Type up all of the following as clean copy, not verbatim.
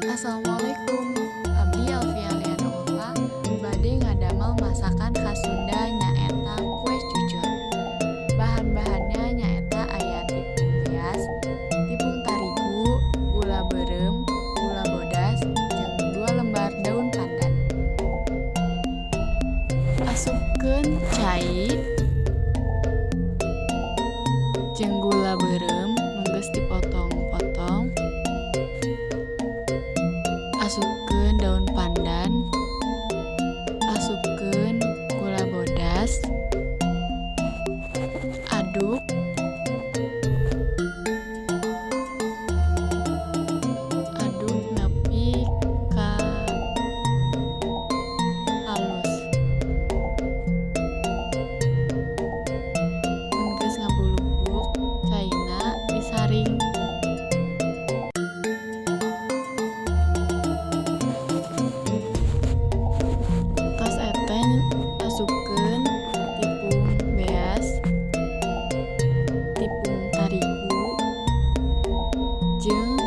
Assalamualaikum, abdi Alfia Liana Ulfa bade ngadamel masakan khas Sunda, nyaeta kue cucur. Bahan-bahannya nyaeta aya tipung beas, tipung tarigu, gula beureum, gula bodas, jeung 2 lembar daun pandan. Asupkeun cai jeung gula beureum nu geus dipotong-potong. Asupkeun daun pandan, asupkeun gula bodas, aduk. Aduk nepi ka halus. Mun geus ngabulubuk, caina disaring. Tos eta asupkeun tipung beas, tipung tarigu, jeung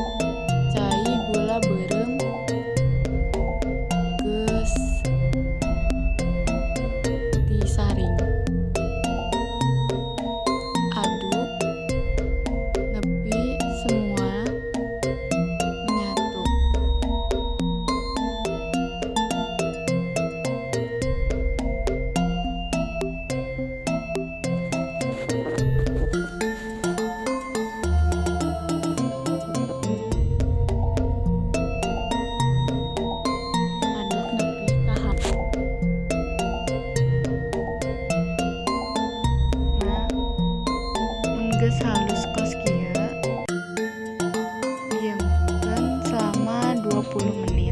cai gula beureum geus disaring. Aduk nepi semua menyatu. Aduk nepi ka halus. Nah, mun geus halus kos kieu, diemkeun selama 20 menit.